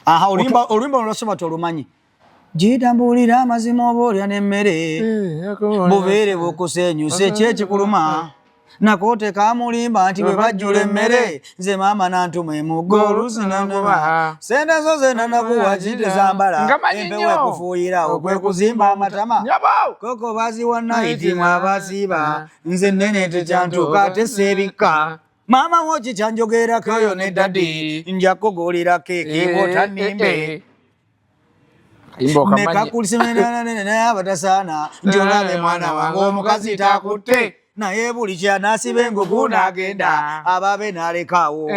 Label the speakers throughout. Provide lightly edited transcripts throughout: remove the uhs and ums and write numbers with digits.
Speaker 1: Aha, oluyimba olwasoma tolumanyi. Gitambulira amazima oba olya n'emmere, bubeere bukusenyuse ki ekikuluma, nakote kamulimba nti bwe bajjula emmere nze maama nantuma emuggo olusinankuba sente zo zena nakuwa kitezambala empewo ekufuuyira okwe kuzimba amatama koko baziwa nayiti mwabasiiba nze nene tekyantuuka ate seebikka maama wo kikyanjogerako oyo ne dadi nja kugulira keeki bw'otanimbe nekakulisemenanaabatasaana nti olabe mwana wange omukazi takutte naye buli kyanasiba engugu n'agenda ababe n'alekaawo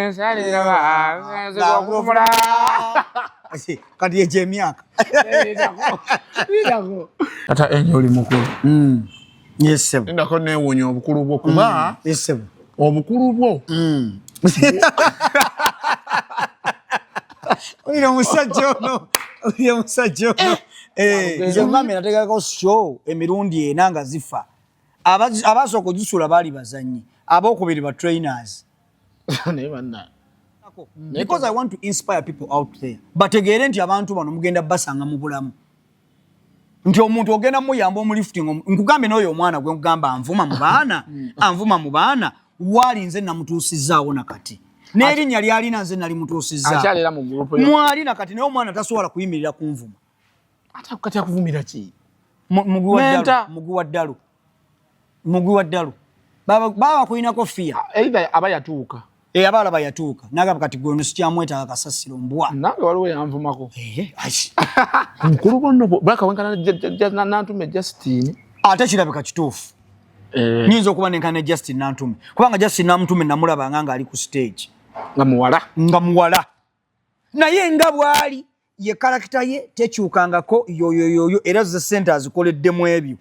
Speaker 1: kati ekyo emyaka
Speaker 2: Tata Enjo oli mukulu.
Speaker 1: Yes, sir.
Speaker 2: Ndako neewuunya obukulu bwo kuba
Speaker 1: Yes, sir.
Speaker 2: obukulu bwo
Speaker 1: Oyo omusajja ono, oyo omusajja ono. Nze ngambye nategekako show emirundi ena nga zifa. Abasooka ogisula baali bazannyi, abookubiri ba trainers.
Speaker 2: Naye banna.
Speaker 1: Because I want to inspire people out there. Bategeere nti abantu bano mugenda basanga mu bulamu. Nti omuntu ogenda muyamba omulifting, nkugambye n'oyo omwana gwe nkugamba anvuma mu baana, anvuma mu baana, waali nze namutuusizaawo na kati. N'erinnya ly'alina nze nali mutuusizaawo.
Speaker 2: Akyalera mu group yo.
Speaker 1: Mwali na kati naye omwana tasobola kuyimirira kunvuma.
Speaker 2: Ate kati akuvumira ki?
Speaker 1: Mugwi wa ddalu,
Speaker 2: Menta.
Speaker 1: mugwi wa ddalu. Mugwi wa ddalu. Baba kulinako fear.
Speaker 2: Either aba yatuuka.
Speaker 1: Aba alaba yatuuka. N'agamba kati gwe ono sikyamwetaaga kasasiro mbwa.
Speaker 2: Nange waliwo yanvumako.
Speaker 1: Ayi.
Speaker 2: Mukulu bwonno bwaka wenkana Nantume Justine.
Speaker 1: Ate kirabika kituufu. Nyinza okuba nenkana ne Justin Nantume. Kubanga Justin Nantume namulabanga ng'ali ku stage.
Speaker 2: Nga muwala.
Speaker 1: Nga muwala. Naye nga bw'ali ye karakita ye tekyukangako yoyoyoyo era ze ssente azikoleddemu ebyo.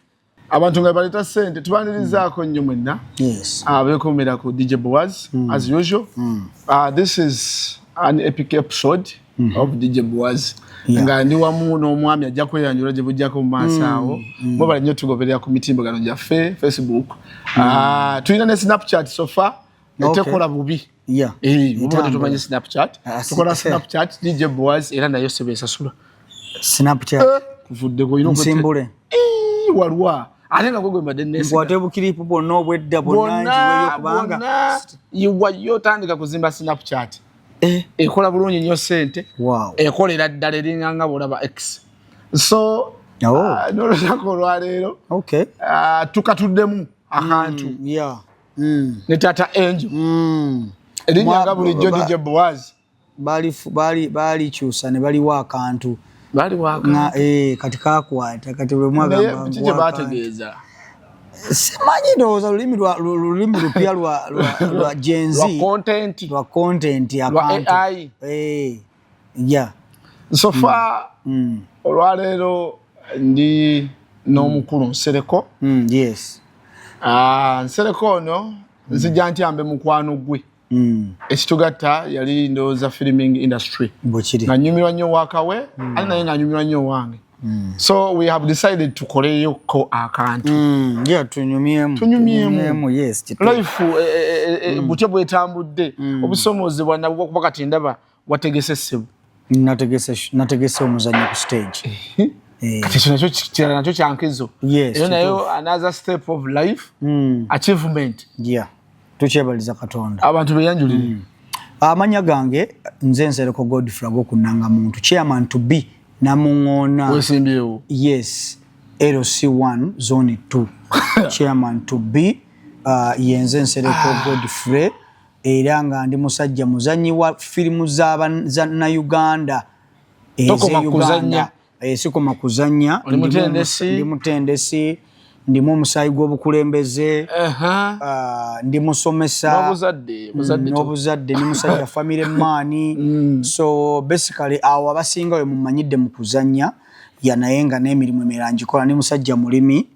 Speaker 2: Abantu nga baleeta ssente tubanirizaako nnyo mwenna.
Speaker 1: Yes.
Speaker 2: Abeekomera ku DJ Boaz as usual. This is an epic episode of DJ Boaz. Nga ndi wamu n'omwami ajja kweyanjula gye bujjako mu maaso awo. Mwebale nnyo tugoberera ku mitimbagano gyaffe Facebook. Tulina ne Snapchat so far. Etekola bubi. Oba tetumanyi Snapchat. Tukola Snapchat DJ Boaz era nayo sebe esasula.
Speaker 1: Snapchat.
Speaker 2: Kuvuddeko olina
Speaker 1: Nsimbule.
Speaker 2: Walwa. Ate nga gwe mbadde neesiga.
Speaker 1: Nkwate bukiripu bwonna obwedda bwonna njiweyo kubanga
Speaker 2: bwonna iwayo otandika kuzimba Snapchat. Ekola bulungi nnyo ssente. Ekolera ddala eringa nga bw'olaba X. So, n'olunaku olwaleero, tukatuddemu akantu. Ne Tata Angel. Erinnya nga bulijjo DJ Boaz.
Speaker 1: Balikyusa ne baliwa akantu.
Speaker 2: Baliwa akantu.
Speaker 1: Kati kakwata, kati bwe mwagamba
Speaker 2: Naye kiki kye baategeeza?
Speaker 1: Simanyi, ndowooza lulimi lupya lwa Gen Z.
Speaker 2: Lwa content.
Speaker 1: Lwa content,
Speaker 2: Lwa
Speaker 1: akantu.
Speaker 2: AI.
Speaker 1: Yeah.
Speaker 2: So far, olwaleero ndi n'omukulu Nsereko.
Speaker 1: Yes.
Speaker 2: Nsereko ono nzija ntyambe mukwano gwe. Ekitugatta yali ndowooza filming industry.
Speaker 1: Bwekiri.
Speaker 2: Nga nnyumirwa nnyo wakawe, ate naye nga nnyumirwa nnyo owange. So we have decided tukoleyoko akantu.
Speaker 1: Yeah, tunyumyemu.
Speaker 2: Tunyumyemu.
Speaker 1: Tunyumyemu, yes, kituufu.
Speaker 2: Life, butya bwetambudde. Obusoomozebwa nabwo kuba kati ndaba wategese ssebo.
Speaker 1: Nategese omuzannyo ku stage.
Speaker 2: Kati ekyo nakyo kirala nakyo kyankizo.
Speaker 1: Yes,
Speaker 2: Era nayo
Speaker 1: kituufu.
Speaker 2: another step of life, achievement.
Speaker 1: Yeah. Tukyebaliza Katonda.
Speaker 2: Abantu beyanjulire.
Speaker 1: Amanya gange nze Nsereko Godfrey Agokunanga muntu, chairman to be Namuŋoona.
Speaker 2: Wesimbyewo.
Speaker 1: Yes, LC1 zone 2. Chairman to be, yenze Nsereko Godfrey, era nga ndi musajja muzannyi wa firimu za na Uganda.
Speaker 2: Tokoma
Speaker 1: Eze
Speaker 2: kuzannya.
Speaker 1: Uganda. Sikoma kuzannya.
Speaker 2: Oli mutendesi.
Speaker 1: Ndi mutendesi. Ndimu omusaayi gw'obukulembeze. Ndi musomesa.
Speaker 2: N'obuzadde, buzadde
Speaker 1: N'obuzadde, ndi musajja family man. So basically awo abasinga we mumanyidde mu kuzannya, ya naye nga n'emirimu emirala ngikola. Ndi musajja mulimi.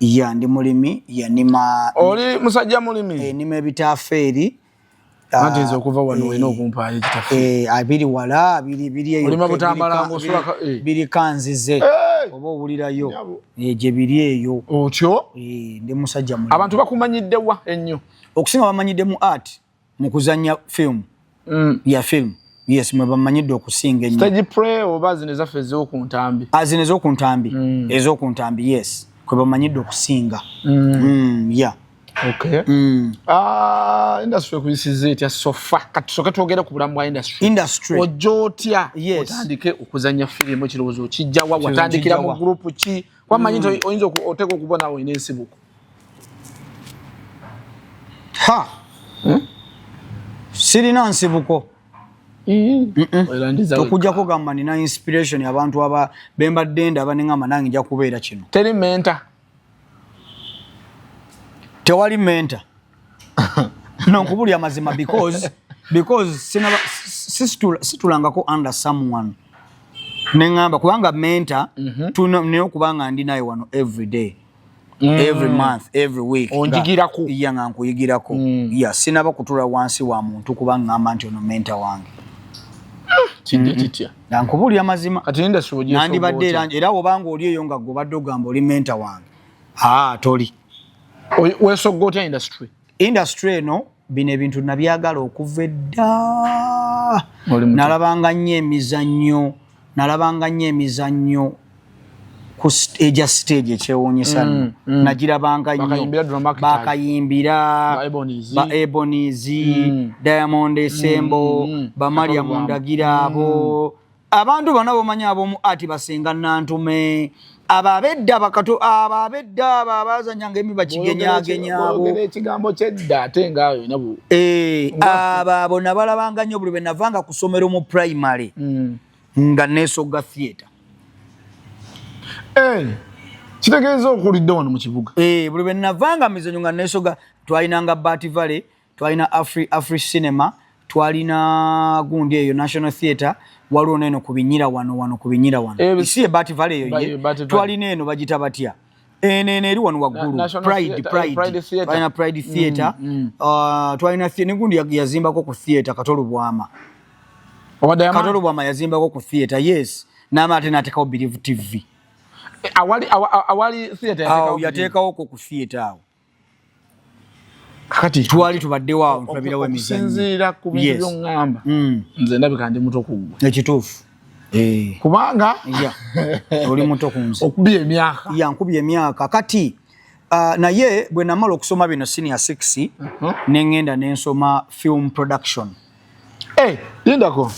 Speaker 1: Ya, ndi mulimi, ya nima.
Speaker 2: Oli musajja mulimi?
Speaker 1: Nima ebitaafeeri.
Speaker 2: Anti nze okuva wano olina okumpaayo ekitaffe.
Speaker 1: Abiri wala, abiri, biri eyo.
Speaker 2: Olima Butambala ng'osula
Speaker 1: Biri kanzize. Oba owulirayo.
Speaker 2: Nyabo.
Speaker 1: Gye biri eyo.
Speaker 2: Otyo?
Speaker 1: Ndi musajja mulimi.
Speaker 2: Abantu bakumanyidde wa ennyo?
Speaker 1: Okusinga bamanyidde mu art, mu kuzannya film. Ya film. Yes, mwe bamanyidde okusinga ennyo.
Speaker 2: Stage play oba zino ezaffe ez'oku ntambi?
Speaker 1: Ah, zino ez'oku ntambi. Ez'oku ntambi, yes, kwe bamanyidde okusinga. Yeah.
Speaker 2: Okay. Ah, industry ekuyisizza etya so far? Kati tusooke twogere ku bulamu bwa industry.
Speaker 1: Industry.
Speaker 2: Ojja otya
Speaker 1: Yes.
Speaker 2: otandike okuzannya firimu? Ekirowoozo okijjawa? Watandikira mu
Speaker 1: Kijjawa?
Speaker 2: group ki? Wamanyi nti oyinza oteeka okuba naawe olina ensibuko.
Speaker 1: Ha, sirina nsibuko.
Speaker 2: Olandiza.
Speaker 1: Okujjako gamba nina inspiration, abantu aba bembadde ndaba neŋŋamba nange nja kubeera kino.
Speaker 2: Teri mentor?
Speaker 1: Tewali mentor, no, nkubulya amazima, because sinaba situlangako under someone neŋŋamba, kubanga mentor nina okuba nga ndi naye wano every day, every month, every week.
Speaker 2: Onjigirako.
Speaker 1: Ya, nga nkuyigirako. Ya, sinaba kutula wansi wa muntu kuba ŋŋamba nti ono mentor wange.
Speaker 2: Kijja kitya?
Speaker 1: Nga nkubulya amazima.
Speaker 2: Kati industry ogyesobola
Speaker 1: Nandibadde
Speaker 2: otya?
Speaker 1: era obanga oli eyo nga gwe obadde ogamba oli mentor wange, aa, toli.
Speaker 2: Weesogga otya industry?
Speaker 1: Industry eno, bino ebintu nabyagala okuva edda.
Speaker 2: Oli muto.
Speaker 1: Nalabanga nnyo emizannyo, nalabanga nnyo emizannyo ku egya stage, ekyewuunyisa nno nagirabanga nnyo.
Speaker 2: Bakayimbira drama actors.
Speaker 1: Bakayimbira.
Speaker 2: Ba Ebonies.
Speaker 1: Ba Ebonies, Diamond Esembo, Bamaria
Speaker 2: Katolubwama.
Speaker 1: Mundagira, abo abantu bonna bomanyi ab'omu ati basenga Nantume, abo abedda bakato, abo abedda, abo abazanyanga emi bakigenyagenya abo.
Speaker 2: Bw'oyogera ekigambo kyedda ate nga olina bu
Speaker 1: Eh, abo abo nabalabanga nnyo buli bwe navanga ku ssomero mu primary nga neesogga theatre.
Speaker 2: Eh, kitegeeza okulidde wano mu kibuga?
Speaker 1: Eh, buli bwe navanga mizanyo nga neesogga. Twalinanga Bat Valley, twalina Afri Cinema, twalina gundi eyo National Theatre, waliwo neno ku Binyira wano, wano ku Binyira wano.
Speaker 2: Eh,
Speaker 1: si ye Bat Valley eyo ye?
Speaker 2: Bat Valley.
Speaker 1: Twalina eno bagita batya, eno eno eri wano waggulu?
Speaker 2: National
Speaker 1: Pride.
Speaker 2: Theatre, eh,
Speaker 1: Pride.
Speaker 2: Pride Theatre.
Speaker 1: Twalina Pride Theatre. Twalina negundi yazimbako ku theatre, Katolubwama.
Speaker 2: Oba Diamond?
Speaker 1: Katolubwama yazimbako ku theatre, yes, n'ama ate n'ateekawo Believe TV.
Speaker 2: Eh, awali theatre?
Speaker 1: Awo
Speaker 2: yateekawo.
Speaker 1: Yateekawoko ku theatre awo.
Speaker 2: Kakati
Speaker 1: Twali tubaddewo awo ntulabirawo emizannyo.
Speaker 2: Okusinziira ku bintu by'oŋŋamba, nze ndabika ndi muto ku ggwe.
Speaker 1: Ekituufu. Eh.
Speaker 2: Kubanga
Speaker 1: Ya, oli muto ku nze.
Speaker 2: Okubye emyaka.
Speaker 1: Ya, nkubye emyaka. Kati naye bwe namala okusoma bino senior 6, neŋŋenda nensoma film production.
Speaker 2: Eh, lindako.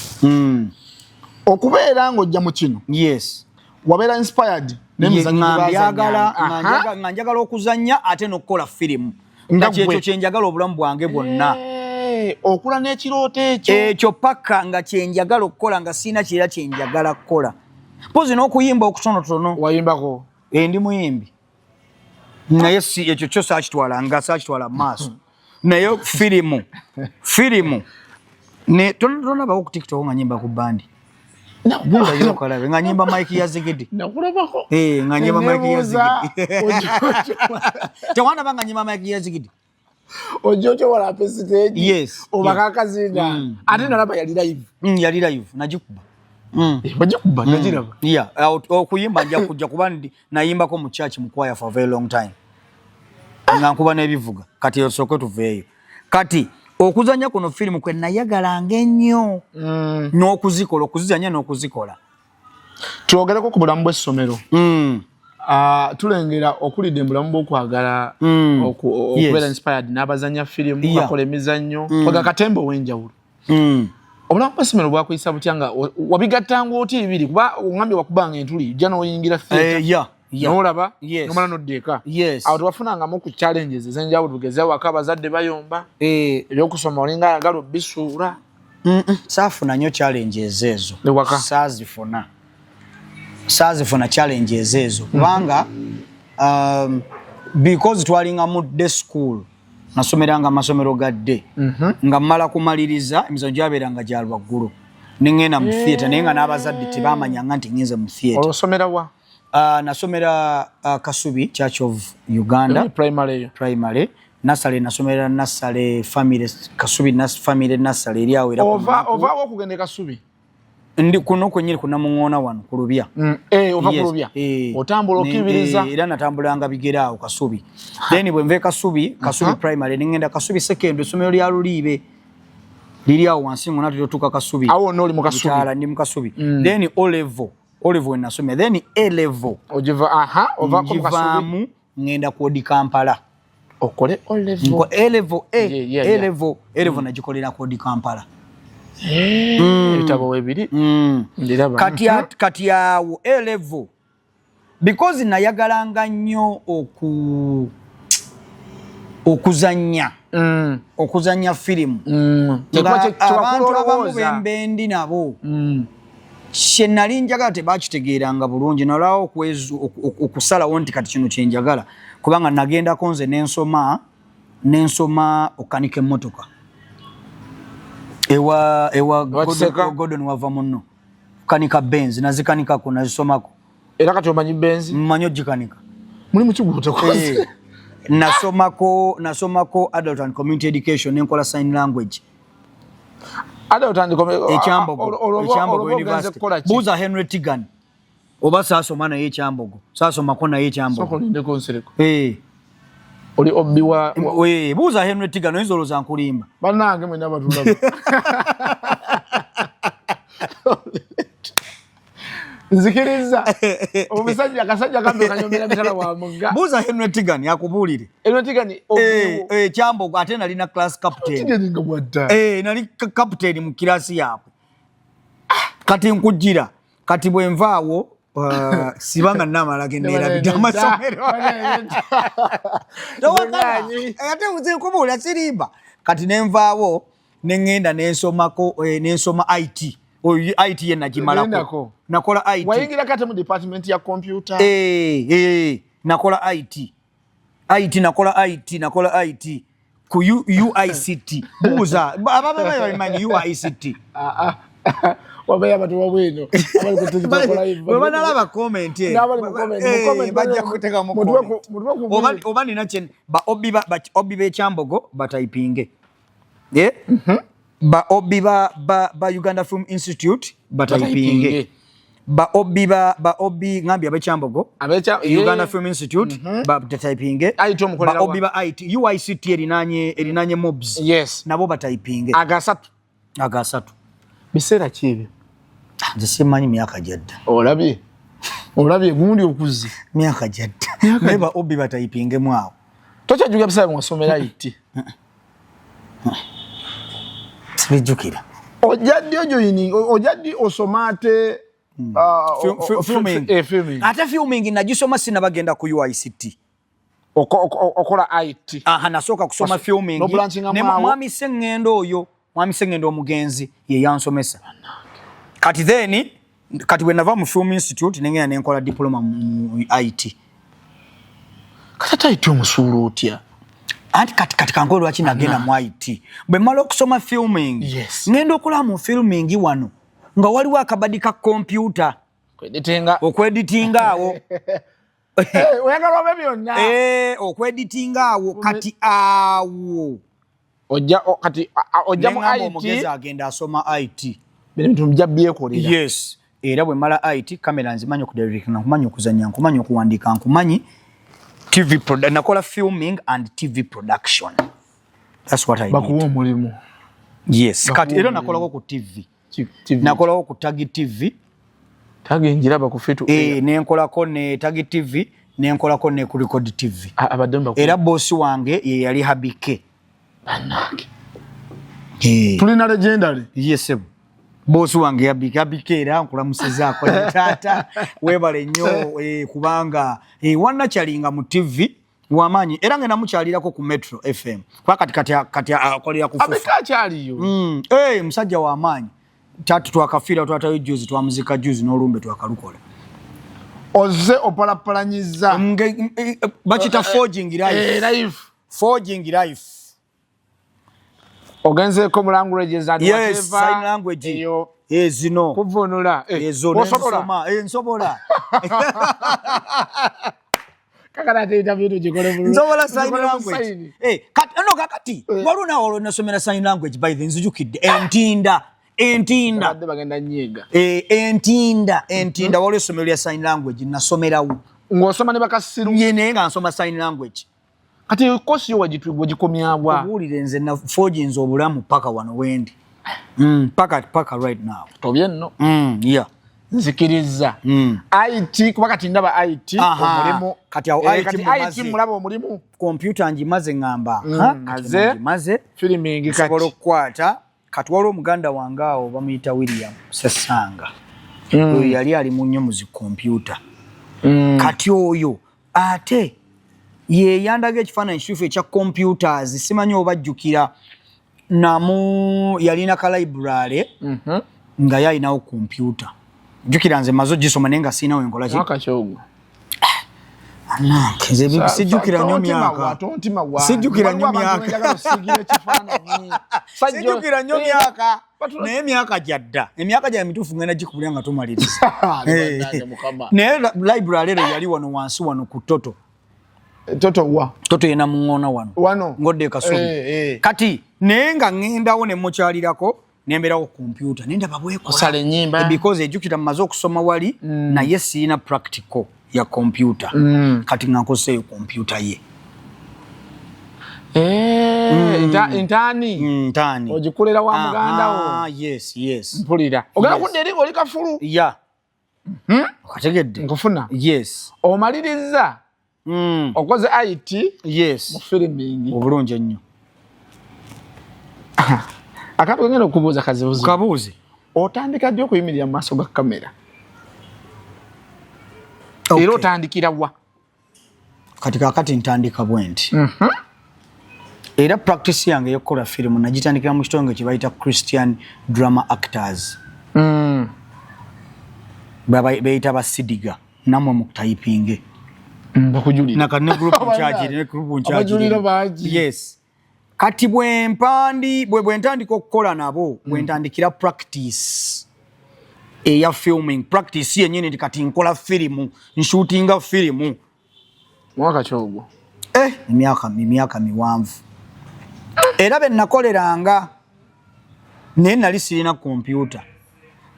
Speaker 2: Okubeera ng'ojja mu kino, wabeera inspired n'emizannyo
Speaker 1: Nga
Speaker 2: gye
Speaker 1: mbyagala,
Speaker 2: baazannyanga.
Speaker 1: nga njagala okuzannya ate n'okukola firimu,
Speaker 2: Nga
Speaker 1: nga kyekyo
Speaker 2: ggwe.
Speaker 1: kyenjagala obulamu bwange bwonna.
Speaker 2: Eh, okula n'ekirooto ekyo.
Speaker 1: Ekyo paka nga kyenjagala okukola, nga siina kirala kyenjagala kukola mpozi n'okuyimba okutonotono.
Speaker 2: Wayimbako?
Speaker 1: Eh, ndi muyimbi, naye si ekyo kyo saakitwala, nga saakitwala mu maaso, naye firimu ne tonabako ku TikTok nga nyimba ku bandi. Genda okalabe nga nyimba Mike ya Zigidi.
Speaker 2: Nakulabako.
Speaker 1: Eh, nga nyimba Mike ya
Speaker 2: Nebuuza,
Speaker 1: Zigidi. Tewandaba nga nyimba Mike ya Zigidi?
Speaker 2: Ojja otya wala stage?
Speaker 1: Yes.
Speaker 2: Obaka akazinga ate nalaba yali live.
Speaker 1: Yali live, nagikuba.
Speaker 2: Wagikuba, nagiraba.
Speaker 1: Yeah, okuyimba nja kujja kuba nayimbako mu church mu choir for a very long time. Nga nkuba n'ebivuga. Kati osooke tuveeyo. Kati okuzannya kuno firimu kwe nayagalanga ennyo n'okuzikola, okuzizannya n'okuzikola.
Speaker 2: Twogereko ku bulamu bw'essomero. Ah, tulengera okulidde mu bulamu bw'okwagala okubeera inspired n'abazanya firimu, bakola emizannyo, oga katemba ow'enjawulo. Obulamu bw'essomero bwakuyisa butya? Nga wabigattanga otya ebibiri? Kuba oŋambye wakubanga entuli, ojja n'oyingira theatre,
Speaker 1: Eh, yeah.
Speaker 2: n'olaba, n'omala n'odda eka. Awo tewafunangamu ku challenges ez'enjawulo? Tugeze waka abazadde bayomba, ebyokusoma olinga ayagala obisuula.
Speaker 1: Saafuna nnyo challenges ezo.
Speaker 2: Ewaka.
Speaker 1: Saazifuna challenges ezo kubanga because twalinga mu day school, nasomeranga amasomero ga day, nga mmala kumaliriza emizannyo gyabeeranga gya lwaggulu, neŋŋenda mu theatre, naye nga n'abazadde tebamanyanga nti ŋŋenze mu theatre.
Speaker 2: Olwosomera wa?
Speaker 1: Nasomera Kasubi Church of Uganda.
Speaker 2: Primary eyo?
Speaker 1: Primary nasale, nasomera nasale family, Kasubi family nasale eri awo era ku lunaku.
Speaker 2: Ovaawo okugenda e Kasubi?
Speaker 1: Ndi kuno kwenyini kunamuŋoona wano ku Lubya.
Speaker 2: Eh, ova ku
Speaker 1: Yes,
Speaker 2: Lubya?
Speaker 1: eh.
Speaker 2: Otambula okibiriza?
Speaker 1: Era natambulanga bigere awo Kasubi, then bwe nva e Kasubi, Kasubi Primary, nengenda Kasubi Secondary, essomero lya Luliibe. Liri awo wansi ngona tutuuka Kasubi.
Speaker 2: Awo n'oli mu Kasubi.
Speaker 1: Butaala, ndi mu Kasubi. Then O level, O level we nasomera. Then A level.
Speaker 2: Ogiva, aha, ovaako mu Kasubi.
Speaker 1: Ngivaamu ngenda ku Old Kampala.
Speaker 2: Okole O level.
Speaker 1: Nko A level A,
Speaker 2: Yeah.
Speaker 1: A level, A level nagikolera ku Old Kampala.
Speaker 2: Ebitabo webiri. Ndiraba.
Speaker 1: Kati awo A level, because nayagalanga nnyo okuzannya. Okuzannya firimu. Nga abantu abamu bembendi nabo kye nali njagala tebakitegeeranga bulungi, nalwawo okusalawo nti kati kino kyenjagala, kubanga nagendako nze nensoma okukanika emmotoka ewa
Speaker 2: Kiseka?
Speaker 1: Gordon wava munno, kukanika Benz, nazikanikako, nazisomako.
Speaker 2: Era kati omanyi Benz?
Speaker 1: Mmanyi ogikanika.
Speaker 2: Mulimu kigutekoze.
Speaker 1: Nasomako adult and community education, nenkola sign language.
Speaker 2: Adult and
Speaker 1: Ekyambogo, Ekyambogo University.
Speaker 2: Kukola ki?
Speaker 1: Buuza Henry Tigan oba saasoma naye Ekyambogo, saasomako naye Ekyambogo.
Speaker 2: Sooka olindeko, Nsereko.
Speaker 1: Eh.
Speaker 2: Oli obbi wa
Speaker 1: Buuza Henry Tigan, oyinza olowooza nkulimba.
Speaker 2: Bannange mwenna batulaba. Nzikiriza. Omusajja akasajja kambe kanyomera mitala wa mugga.
Speaker 1: Buuza Henry Tigan akubuulire.
Speaker 2: Henry Tigan
Speaker 1: Eh, eh, Kyambogo, ate nalina class captain.
Speaker 2: Tigan nga bwadda.
Speaker 1: Eh, nali captain mu kirasi yaabwe. Kati nkujira, kati bwe nvaawo, sibanga namala genneerabidde amasomero. Towakana. Ate nze nkubuulira, sirimba. Kati nenvaawo neŋŋenda nensomako, nensoma IT. Oyo IT ye nagimalako.
Speaker 2: Ogendako.
Speaker 1: Nakola IT.
Speaker 2: Wayingira kate mu department ya computer.
Speaker 1: Eh, nakola IT. IT, nakola IT, nakola IT ku UICT. Buuza ababa babimanyi UICT.
Speaker 2: Ah, ah. Wabeeyo abantu wabwino abali ku TikTok live.
Speaker 1: Bwe banalaba comment eno,
Speaker 2: N'abali mu comment, mu comment,
Speaker 1: bajja kuteekamu comment.
Speaker 2: Mutuwe ku
Speaker 1: Oba nina kye ba OB ba OB b'Ekyambogo batayipinge. Eh? Ba OB ba Uganda Film Institute batayipinge.
Speaker 2: Batayipinge.
Speaker 1: Ba OB ba OB ngambye ab'Ekyambogo. Uganda Film Institute batayipinge.
Speaker 2: IT omukolera
Speaker 1: Ba
Speaker 2: wa?
Speaker 1: OB ba IT, UICT erinanye MOBS.
Speaker 2: Yes.
Speaker 1: Nabo batayipinge.
Speaker 2: Agasatu.
Speaker 1: Agasatu.
Speaker 2: Biseera ki ebyo?
Speaker 1: Nze simanyi, myaka gyadda.
Speaker 2: Olabye. Olabye gundi okuze.
Speaker 1: Myaka gyadda. Naye ba OB batayipingemu awo.
Speaker 2: Tokyajjukira biseera bye wasomera IT?
Speaker 1: Sibijjukira.
Speaker 2: Ojja ddi ojoining, ojja ddi osoma ate
Speaker 1: Filming.
Speaker 2: Filming.
Speaker 1: Ate filming nagisoma sinabagenda ku UICT.
Speaker 2: Okola IT.
Speaker 1: Aha, nasooka kusoma filming.
Speaker 2: No-branchinga
Speaker 1: Ne
Speaker 2: mwawo.
Speaker 1: Mwami Sengendo oyo, Mwami Sengendo omugenzi ye yansomesa. Kati then kati bwe nava mu Film Institute nengenda nenkola diploma mu IT.
Speaker 2: Kati ate IT omusuula otya?
Speaker 1: Anti kati kankole lwaki nagenda mu IT. Bwe mmala okusoma filming, ngenda okulaba mu filming wano nga waliwo akabadi ka kompyuta.
Speaker 2: Kweditinga.
Speaker 1: Okweditinga awo.
Speaker 2: Oyagala obe byonna.
Speaker 1: Okweditinga awo, kati awo.
Speaker 2: Ojja, kati, ojja mu
Speaker 1: Nengamba
Speaker 2: IT.
Speaker 1: omugezi agenda asoma IT.
Speaker 2: Bino ebintu bijja byekolera.
Speaker 1: Yes. Era bwe mmala IT, kamera nzimanyi okudirectinga, nkumanyi okuzannya, nkumanyi okuwandiika, nkumanyi TV nakola filming and TV production. That's what I did.
Speaker 2: Bakuwa omulimu.
Speaker 1: Yes.
Speaker 2: Bakuwa
Speaker 1: Kati era
Speaker 2: omulimu.
Speaker 1: nakolako ku TV.
Speaker 2: TV.
Speaker 1: Nakolako ku Tagi TV.
Speaker 2: Tagi njiraba ku Fitu.
Speaker 1: Nenkolako ne Tagi TV, nenkolako ne ku Record TV.
Speaker 2: Ah, abadde mbakuwa.
Speaker 1: Era boss wange ye yali Habike.
Speaker 2: Bannange. Tulina legendary.
Speaker 1: Yes, sir. Boss wange Habike, Habike era nkulamusizaako ne taata. Weebale nnyo, kubanga, wannakyalinga mu TV wamaanyi era ngenda mukyalirako ku Metro FM. Kuba kati akolera ku Fufa.
Speaker 2: Habike akyaliyo.
Speaker 1: Musajja wamaanyi. Tatu twakafiira, twatayo juzi, twamuzika juzi n'olumbe twakalukola.
Speaker 2: Ozze opalapalanyiza.
Speaker 1: Bakita forging life.
Speaker 2: Life.
Speaker 1: Forging life.
Speaker 2: Ogenzeeko mu languages and
Speaker 1: Yes,
Speaker 2: whatever.
Speaker 1: sign language.
Speaker 2: Eyo.
Speaker 1: Zino.
Speaker 2: Kuvunula.
Speaker 1: Ezo,
Speaker 2: Osobola?
Speaker 1: nensoma. Nsobola.
Speaker 2: Kakati ate interview tugikole bulungi.
Speaker 1: Nsobola sign
Speaker 2: Tugikole mu
Speaker 1: language.
Speaker 2: sign.
Speaker 1: Kati, no, kakati. Waliwo naawe olwo nasomera sign language, by the nzijukidde. Entinda. Entinda.
Speaker 2: Abadde bagenda nnyiga.
Speaker 1: Entinda, entinda. Waliwo essomero lya sign language, nasomerawo.
Speaker 2: Ng'osoma ne bakasiru.
Speaker 1: Ye naye nga nsoma sign language.
Speaker 2: Kati course yo wagikomyabwa?
Speaker 1: Obuwulire nze na forginze obulamu paka wano wendi. Paka right now.
Speaker 2: Tobye nno.
Speaker 1: Yeah.
Speaker 2: Nzikiriza. IT, kuba kati ndaba IT omulimu.
Speaker 1: Kati awo
Speaker 2: Eh,
Speaker 1: IT
Speaker 2: kati
Speaker 1: mumaze.
Speaker 2: IT mulaba omulimu.
Speaker 1: Kompyuta ngimaze, ŋŋamba ha, kati
Speaker 2: Maze.
Speaker 1: ngimaze.
Speaker 2: Filming.
Speaker 1: Nsobola
Speaker 2: Kati
Speaker 1: okukwata. Kati waliwo omuganda wange awo bamuyita William Sesanga. Oyo yali ali mu nnyo mu zi kompyuta. Kati oyo ate ye yandaga ekifaananyi kituufu ekya computers. Simanyi oba jjukira namu yalina ka library nga ye alinawo kompyuta. Jjukira nze maze ogisoma naye nga siinawo enkola ki.
Speaker 2: Mwaka kyogwo?
Speaker 1: Anange, nze sijjukira nnyo myaka. Sijjukira nnyo myaka. Sijjukira nnyo myaka, naye emyaka gyadda, emyaka gya mituufu ngenda gikubulira nga tumaliriza. Naye library ero yali wano wansi wano ku Toto.
Speaker 2: Toto wa?
Speaker 1: Toto yena muŋŋoona wano.
Speaker 2: Wano.
Speaker 1: Ngodde e Kasubi. Kati naye nga ŋŋendawo ne mukyalirako, nembeerawo kompyuta nendaba bwekola.
Speaker 2: Osala ennyimba.
Speaker 1: Because ejjukira mmaze okusoma wali, naye siina practical ya kompyuta. Kati nga nkozesa eyo kompyuta ye.
Speaker 2: Ntaani?
Speaker 1: Ntaani.
Speaker 2: Ogikolera wa muganda wo?
Speaker 1: Ah, yes.
Speaker 2: Mpulira ogenda kudda eri ng'oli kafulu.
Speaker 1: Ya, okategedde?
Speaker 2: Nkufuna.
Speaker 1: Yes.
Speaker 2: Omaliriza, okoze IT mu filming.
Speaker 1: Obulungi ennyo.
Speaker 2: Akantu kagenda okubuuza kazibuzi.
Speaker 1: Kabuuzi.
Speaker 2: Otandika ddi okuyimirira mu maaso ga kamera? Era otandikira wa?
Speaker 1: Kati kakati ntandika bwe nti. Era practice yange ey'okukola firimu nagitandikira mu kitongole kye bayita Christian Drama Actors. Beyita basidiga, nammwe mukutayipinge.
Speaker 2: Bakujulira.
Speaker 1: Naka ne group nkyagiri, ne group nkyagiri.
Speaker 2: Abajulira bangi.
Speaker 1: Yes. Kati bwe mpandi bwe ntandika okukola nabo, bwe ntandikira practice eya filming, practice yennyini nti kati nkola firimu, nshootinga firimu.
Speaker 2: Mwaka kyogwo?
Speaker 1: Eh, emyaka miwanvu. Era be nakoleranga naye nali sirina kompyuta.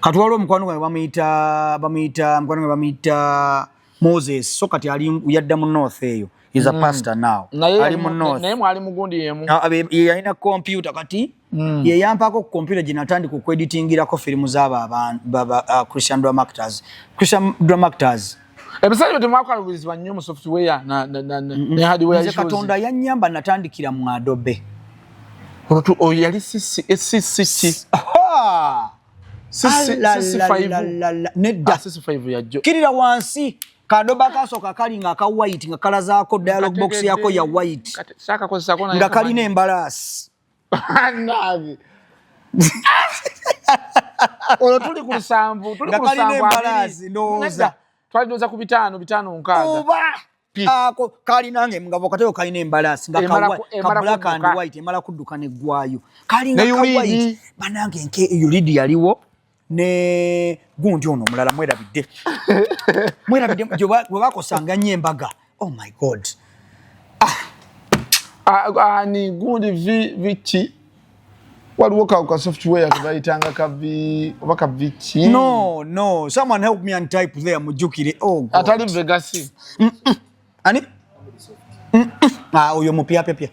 Speaker 1: Kati waliwo omukwano gwange bamuyita mukwano gwange bamuyita Moses. So kati ali yadda mu north eyo, is a pastor now.
Speaker 2: Naye
Speaker 1: ali mu north.
Speaker 2: Naye mwali mugundi yemu?
Speaker 1: Ah, ye yalina kompyuta. Kati ye yampaako ku kompyuta gye natandika okweditingirako firimu z'abo Christian Drama Actors, Christian Drama Actors.
Speaker 2: Ebiseera ebyo temwakalubirizibwa nnyo mu software ne hardware
Speaker 1: Nze
Speaker 2: issues?
Speaker 1: Katonda yannyamba, natandikira mu Adobe.
Speaker 2: Olwo oyo yali CCC?
Speaker 1: Aha!
Speaker 2: CC CC5?
Speaker 1: Alalalala, nedda.
Speaker 2: Ah, CC5 yajjo.
Speaker 1: Kirira wansi, ka Adobe akasooka kali nga aka white, nga kalazaako dialog box yako ya white.
Speaker 2: Kati saakakozesako naye.
Speaker 1: Nga kalina embalaasi.
Speaker 2: Naabi. Olwo tuli ku 70, tuli
Speaker 1: Nga
Speaker 2: ku
Speaker 1: kalina
Speaker 2: 72.
Speaker 1: embalaasi, ndowooza.
Speaker 2: Nedda, twali ndowooza ku 500, 500, 6.
Speaker 1: Oba ako kalinanga nga bwokateo kalina embalaasi nga ka
Speaker 2: Emala
Speaker 1: black and
Speaker 2: kudduka.
Speaker 1: white, emala kudduka neggwayo. Kalinga
Speaker 2: Ne
Speaker 1: ka
Speaker 2: Ulead.
Speaker 1: white banange nke Ulead yaliwo ne gundi ono omulala, mwerabidde gye bakosanga nnyo embaga. Oh my God.
Speaker 2: Ah, ni gundi VT, waliwo ka software kebayitanga ka V oba ka VT.
Speaker 1: No, someone help me and type there mujjukire. Oh God.
Speaker 2: Atali Vegas?
Speaker 1: Ani? Ah, oyo mupyapyapya.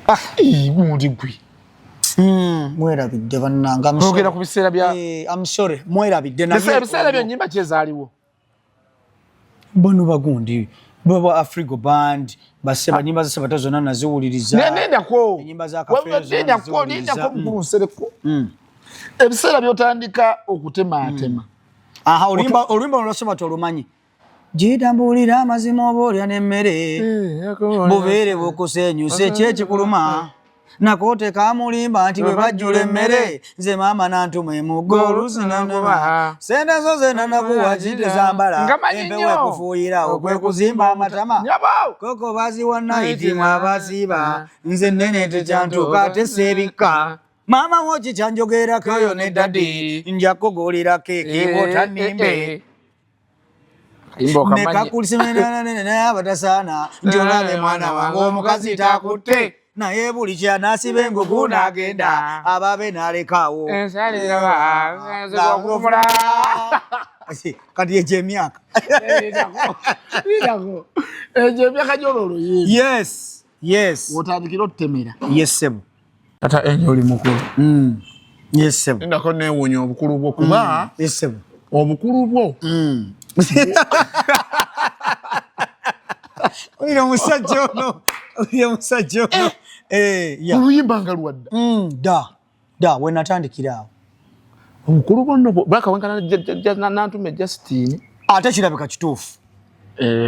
Speaker 2: Ah, gundi gwe.
Speaker 1: Mwerabidde bannange. I'm sorry.
Speaker 2: Twogera ku biseera bya
Speaker 1: Eh, I'm sorry, mwerabidde naye
Speaker 2: Ebiseera byo ennyimba ki ezaaliwo?
Speaker 1: Bano bagundi baba Afrigo Band, baseba nyimba za Sebata zonna naziwuliriza.
Speaker 2: Nendako.
Speaker 1: Ennyimba za Kafeero zonna
Speaker 2: Nendako.
Speaker 1: naziwuliriza.
Speaker 2: Nendako, mukulu Nsereko, ebiseera byotandika okutemaatema.
Speaker 1: Aha, oluyimba olwa Sebata olumanyi, gitambulira amazima oba olya n'emmere, bubeere bukusenyuse ki ekikuluma nako tekamulimba nti bwe bajjula emmere nze maama nantuma emuggo olusinankuba sente zo zenanakuwa kitezambala.
Speaker 2: Ngamanyi
Speaker 1: Empewo
Speaker 2: nnyo.
Speaker 1: ekufuuyira okwekuzimba amatama.
Speaker 2: Nyabo.
Speaker 1: Koko baziwa naiti mwabasiiba, nze nene tekyantuuka ate seebikka. Maama wo kikyanjogerako oyo ne daddy, nja kugulira keeki bw'otannimbe.
Speaker 2: Kayimba okamanyi.
Speaker 1: Nekakulisemenanaabatasaana nti olabe mwana wange omukazi takutte, naye buli kyanasiba engugu n'agenda ababe n'alekaawo.
Speaker 2: Ensalira nzigwakumula.
Speaker 1: Kati ekyo emyaka.
Speaker 2: Egyo emyaka gyolwo oluyimba.
Speaker 1: Yes.
Speaker 2: Otandikira otutemera.
Speaker 1: Yes, sebo.
Speaker 2: Tata enyo oli mukulu.
Speaker 1: Yes, sebo.
Speaker 2: Ndako newuunya obukulu bwo kuba
Speaker 1: Yes, sebo.
Speaker 2: obukulu bwo
Speaker 1: Oyo omusajja ono, oyo omusajja ono. Eh, yeah.
Speaker 2: Oluyimba nga lwadda.
Speaker 1: Da da, we natandikira awo.
Speaker 2: Obukulu bwo nno bwaka wenkana Nantume Justin.
Speaker 1: Ate kirabika kituufu.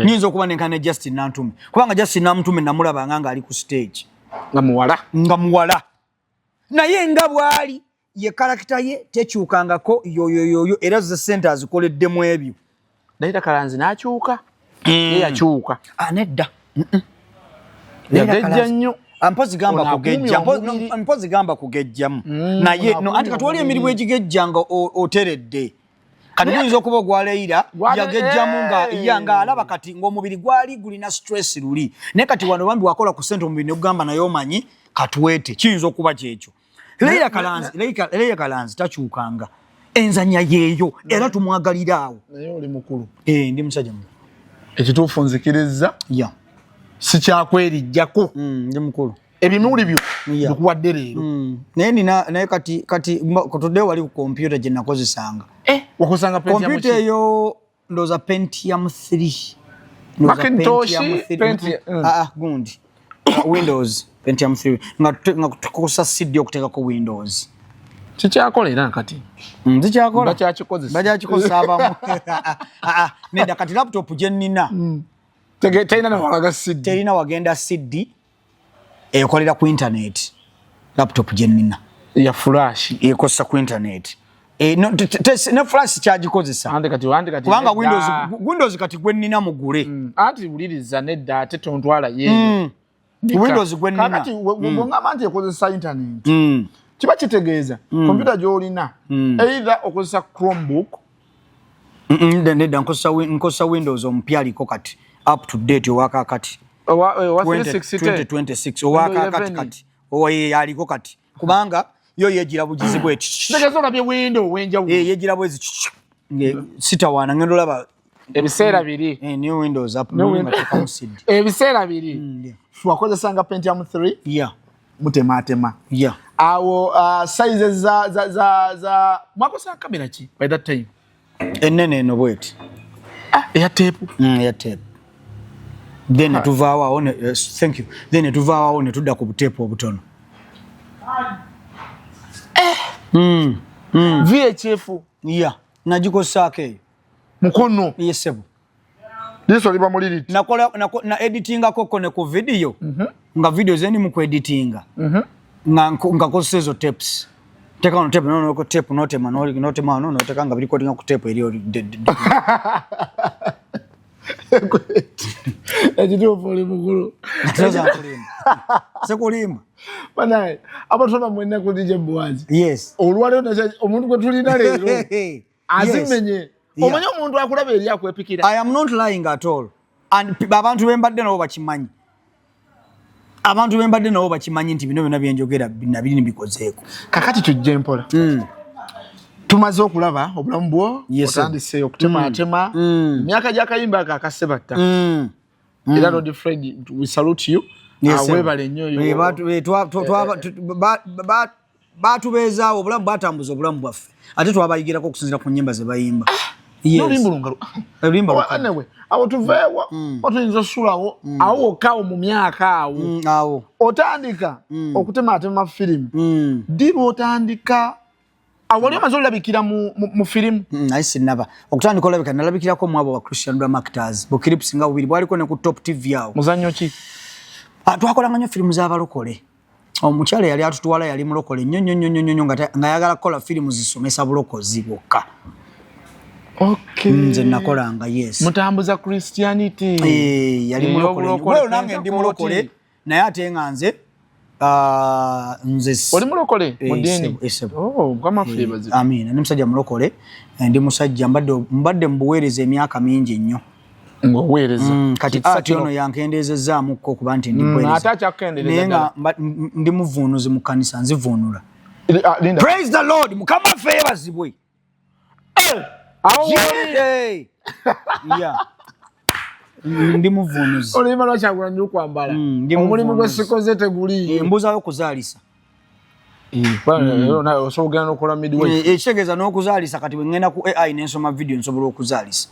Speaker 1: Nyinza okuba nenkana ne Justin Nantume, kubanga Justin Nantume namulabanga ng'ali ku stage.
Speaker 2: Nga muwala.
Speaker 1: Nga muwala, naye nga bw'ali ye character ye tekyukangako, yoyoyoyo, era ze sente azikoleddemu ebyo.
Speaker 2: Leila Kalanzi n'akyuka. Ye yakyuka.
Speaker 1: Ah, nedda.
Speaker 2: Yagejja nnyo.
Speaker 1: Ah, mpozi gamba
Speaker 2: Ono
Speaker 1: kugejja
Speaker 2: akuumye omubiri.
Speaker 1: Mpozi gamba kugejjamu, naye no, anti kati wali emirimu egigejja nga oteredde. Kati guyinza okuba ogwa Leila yagejjamu nga ya nga alaba kati ng'omubiri gwali gulina stress luli, naye kati wano bambi wakola ku ssente, omubiri negugamba naye omanyi katwete. Kiyinza okuba kyekyo. Leila Kalanzi, Leila Kalanzi takyukanga, enzanya yeeyo, era tumwagalira awo.
Speaker 2: Naye oli mukulu.
Speaker 1: Eh, ndi musajja mukulu.
Speaker 2: Ekituufu nzikiriza. Sikyakwerijjako.
Speaker 1: Ndi mukulu.
Speaker 2: Ebimuli byo bikuwadde leero.
Speaker 1: Naye nina, naye kati kutudde wali ku kompyuta gye nakozesanga.
Speaker 2: Eh, wakozesanga Pentium
Speaker 1: Kompyuta
Speaker 2: ki?
Speaker 1: eyo ndowooza Pentium 3. Ndowooza
Speaker 2: Macintosh,
Speaker 1: Pentium 3.
Speaker 2: Pentium,
Speaker 1: Ah, ah, gundi. Ah, Windows Pentium 3 nga tukozesa CD okuteekako Windows.
Speaker 2: Kikyakola era kati?
Speaker 1: Zikyakola.
Speaker 2: Bakyakikozesa.
Speaker 1: Bakyakikozesa abamu. Ah, ah, nedda, kati laptop gye nnina
Speaker 2: Terina nawalaga CD.
Speaker 1: Terina wagenda CD, ekolera ku internet. Laptop gye nnina
Speaker 2: ya flash.
Speaker 1: Ekozesa ku internet. E, no, ne flash kyagikozesa.
Speaker 2: Ante kati, ante kati
Speaker 1: Kubanga
Speaker 2: nedda.
Speaker 1: Windows kati gwe nnina mugule.
Speaker 2: Anti wuliriza, nedda, ate tontwala ye.
Speaker 1: Windows gwe nnina.
Speaker 2: Kakati bw'ongamba nti ekozesa internet, kiba kitegeeza kompyuta gy'olina either okozesa Chromebook.
Speaker 1: Nedda, nkozesa Windows omupya aliko kati up to date, owakakati.
Speaker 2: Owa 360.
Speaker 1: 2026 owakakati.
Speaker 2: 11.
Speaker 1: Kati owa ye aliko kati, kubanga yo yegira bugizi bweti.
Speaker 2: Kitegeeza olabye window ow'enjawulo.
Speaker 1: Eh, yegira bwezi sitawaana ngenda olaba.
Speaker 2: Ebiseera biri.
Speaker 1: Eh, new Windows up
Speaker 2: New
Speaker 1: nga teekamu CD.
Speaker 2: Ebiseera biri wakozesanga Pentium 3. Mutematema. Awo sizes za mwakozesa kamera ki by that time?
Speaker 1: Enene eno bweti.
Speaker 2: Ah, eya tape.
Speaker 1: Ya tape. Then netuvaawo awo yes, thank you. Then netuvaawo awo netudda ku buteepu obutono.
Speaker 2: VHF.
Speaker 1: Yeah, nagikozesaako eyo.
Speaker 2: Mukono.
Speaker 1: Yes, sebo.
Speaker 2: Liiso liba muliriti.
Speaker 1: Nakola na editingako ko ne ku video, nga video zendi mu kueditinga nga nga kozesa ezo tapes. Teka ono tape, no, no, tape notema, no, notema no, noteka nga recording ku tape eri ori
Speaker 2: Ekituufu oli mukulu.
Speaker 1: Natoza nkulimba, sikulimba.
Speaker 2: Banaye abatona mwenna ku DJ Boaz.
Speaker 1: Yes.
Speaker 2: Olwaleero omuntu gwe tulina leero azimenye. Omanyi omuntu akulaba eri akwepikira.
Speaker 1: I am not lying at all. And abantu bembadde nabo bakimanyi. Abantu bembadde nabo bakimanyi nti bino byonna byenjogera nabiri mbikozeeko.
Speaker 2: Kakati tujje mpola. Tumaze okulaba obulamu bwo.
Speaker 1: Yes, sir.
Speaker 2: Otandise okutematema emyaka gy'akayimba ako akasebatta. Era Lord Fred, we salute you.
Speaker 1: Yes,
Speaker 2: Ah,
Speaker 1: sir.
Speaker 2: weebale nnyo.
Speaker 1: Eh, eh, batubeezaawo obulamu, batambuza obulamu bwaffe, ate twabayigirako okusinziira ku nnyimba ze bayimba. Yes.
Speaker 2: N'oluyimba olungalo.
Speaker 1: Oluyimba lukadde.
Speaker 2: Anyway, awo tuveewo, otuyinza osulawo awo wokka awo mu myaka awo.
Speaker 1: Awo.
Speaker 2: Otandika okutematema firimu. Ddi lwotandika? Awo wali omaze olabikira mu firimu?
Speaker 1: Naye sinnaba okutandika olabika. Nalabikirako mu abo ba Christian drama actors, bu clips nga bubiri bwaliko ne ku Top TV awo.
Speaker 2: Muzannyo ki?
Speaker 1: Ah, twakolanga nnyo firimu z'abalokole. Omukyala yali atutwala yali mulokole nnyo nnyo nnyo nnyo nnyo, nga ayagala kukola firimu zisomesa bulokozi bwokka. Nze nakolanga, yes.
Speaker 2: Mutambuza Christianity.
Speaker 1: Eh, yali mulokole nnyo.
Speaker 2: Ey'obulokole.
Speaker 1: Well, nange ndi mulokole, naye ate nga nze, ah, nze
Speaker 2: Oli mulokole mu
Speaker 1: Eh,
Speaker 2: ddiini?
Speaker 1: sebo.
Speaker 2: Oh, Mukama waffe yeebazibwe.
Speaker 1: Amiina. Ndi musajja mulokole. Eh, ndi musajja mbadde mu buweereza emyaka mingi nnyo.
Speaker 2: Ng'oweereza.
Speaker 1: Kati
Speaker 2: Kisa
Speaker 1: ati
Speaker 2: kino.
Speaker 1: ono yankendeezezzaamuko okuba nti ndi buweereza.
Speaker 2: Ate akyakukendeereza
Speaker 1: Naye nga
Speaker 2: ddala.
Speaker 1: ndi muvuunuzi mu kkanisa, nzivuunula.
Speaker 2: Ah, Linda.
Speaker 1: Praise the Lord! Mukama waffe yeebazibwe.
Speaker 2: Awo wali.
Speaker 1: Yeah. Yeah. Ndi muvuunuzi.
Speaker 2: Oluyimba lwa Kyagulanyi lukwambala.
Speaker 1: Ndi
Speaker 2: Omulimu gwe
Speaker 1: muvuunuzi.
Speaker 2: sikoze teguliiyo.
Speaker 1: Embuzayo okuzaalisa.
Speaker 2: Osobola ogenda nokola midwife.
Speaker 1: Ekitegeeza n'okuzaalisa, kati bwe ŋŋenda ku AI nensoma video, nsobola okuzaalisa,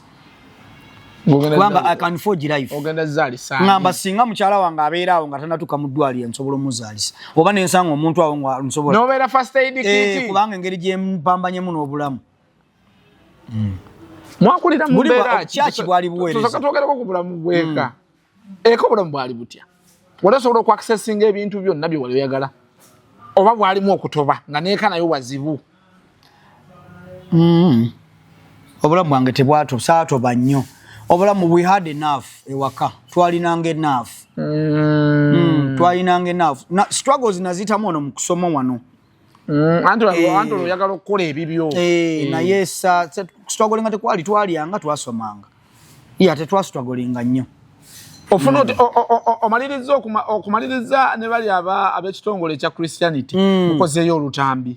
Speaker 1: kubanga I can forge life.
Speaker 2: Ogenda zaalisa?
Speaker 1: Ŋŋamba singa mukyala wange abeera awo nga tanatuuka mu ddwaliro, nsobola omuzaalisa, oba nensanga omuntu awo nga nsobola.
Speaker 2: Nobeera first aid kit.
Speaker 1: Kubanga engeri gyempambanyemu n'obulamu.
Speaker 2: Mwakulira mu
Speaker 1: Buli
Speaker 2: mbeera ki?
Speaker 1: Kyaki bwali buweereza.
Speaker 2: Tusooka twogereko ku bulamu bweka. Eka obulamu bwali butya? Wali osobola okwaccessinga ebintu byonna bye wali oyagala, oba bwalimu okutoba nga neeka nayo wazibu?
Speaker 1: Obulamu bwange tebwato, saatoba nnyo. Obulamu, we had enough ewaka, twalinanga enough. Twalinanga enough. Na struggles naziyitamu wano mu kusoma wano.
Speaker 2: Anti anti olwo oyagala okukola ebibyo.
Speaker 1: Naye sa strugglinga tekwali, twalyanga, twasomanga. Yeah, tetwastrugglinga nnyo.
Speaker 2: Ofuna oti omaliriza okumaliriza ne bali ab'ekitongole ekya Christianity, mukozeeyo olutambi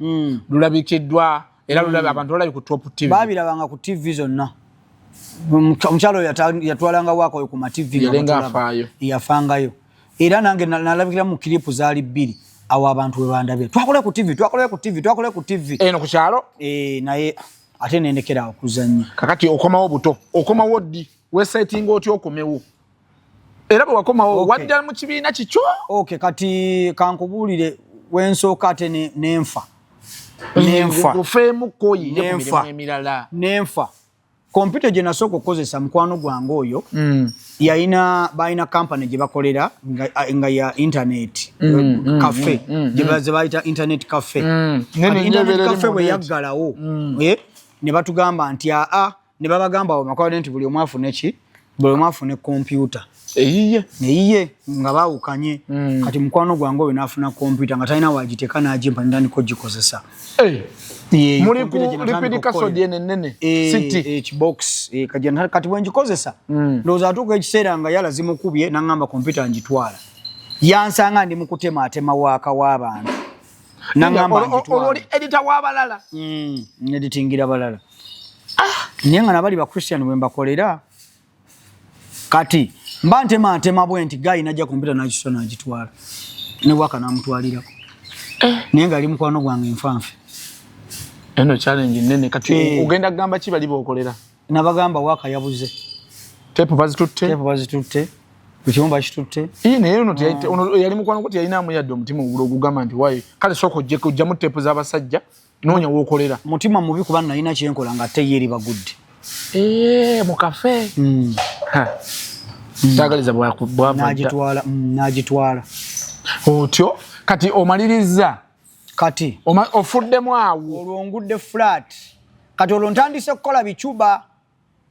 Speaker 2: lulabikiddwa era lulabi abantu balabye ku Top TV.
Speaker 1: Babirabanga ku TV zonna. Omukyalo oyo yatwalanga waako oyo ku ma TV nga
Speaker 2: Yalenga
Speaker 1: batulaba.
Speaker 2: Afaayo.
Speaker 1: Yafangayo, era nange nalabikira mu clip zaali bbiri awo abantu we bandabye, twakole ku TV, twakole ku TV, twakole ku TV.
Speaker 2: Eno ku kyalo.
Speaker 1: Naye ate nendekera okuzannya.
Speaker 2: Kakati okomawo buto, okomawo ddi? Wesetinga otya okomewo? Era bwe wakomawo, wadda mu kibiina kikyo?
Speaker 1: Okay, kati kankubuulire wensooka ate nenfa nenfa.
Speaker 2: Ofeemuko yiye ku
Speaker 1: Nenfa.
Speaker 2: mirimu emirala.
Speaker 1: Nenfa. Kompyuta gye nasooka okukozesa, mukwano gwange oyo yalina, balina company gye bakolera nga ya internet cafe, gye ze bayita internet cafe.
Speaker 2: Nene
Speaker 1: Kati internet
Speaker 2: nnyo ebeera
Speaker 1: cafe
Speaker 2: eri
Speaker 1: bwe
Speaker 2: mu net.
Speaker 1: yaggalawo, ne batugamba nti aa, ne babagamba awo makwade nti buli omu afune ki, buli omu afune kompyuta
Speaker 2: eyiye.
Speaker 1: Eyiye, nga baawukanye. Kati mukwano gwange oyo n'afuna kompyuta nga talina wagiteeka, n'agimpa, nentandika ogikozesa.
Speaker 2: Muli ku
Speaker 1: Kompyuta gye natandika
Speaker 2: liquid
Speaker 1: okukolera.
Speaker 2: Casodi eno ennene city.
Speaker 1: Kibox, kati bwengikozesa, ndowooza atuuka ekiseera nga yala zimukubye, naŋŋamba kompyuta ngitwala. Yansanga ndi mu kutema atema waaka w'abantu, naŋŋamba
Speaker 2: Olwo
Speaker 1: ngitwala.
Speaker 2: oli editor w'abalala?
Speaker 1: Editingira balala, naye nga nabali ba Christian bwe mbakolera. Kati mba ntema ntema bwe nti, guy najja, kompyuta nakisa nagitwala, ne waka namutwalirako, naye nga ali mukwano gwange nfanfe.
Speaker 2: Eno challenge nene. Kati ogenda kugamba ki bali bokolera?
Speaker 1: Nabagamba waka yabuze.
Speaker 2: Tepu bazitutte.
Speaker 1: Tepu bazitutte, buli kimu bakitutte.
Speaker 2: Ii, naye ono ono yali mukwano gwo, teyalinamu yadde omutima ogula ogugamba nti wayi kale sooka ojjeko ojjamu tepu z'abasajja, noonya wookolera?
Speaker 1: Mutima mubi, kuba nalina kyenkola nga ate ye eri bagudde.
Speaker 2: Mu cafe. Kyagaliza bwava dda.
Speaker 1: Nagitwala, nagitwala.
Speaker 2: Otyo kati omaliriza.
Speaker 1: Kati
Speaker 2: Ofuddemu awo.
Speaker 1: Olwo ngudde flat. Kati olwo ntandise kukola bicuba,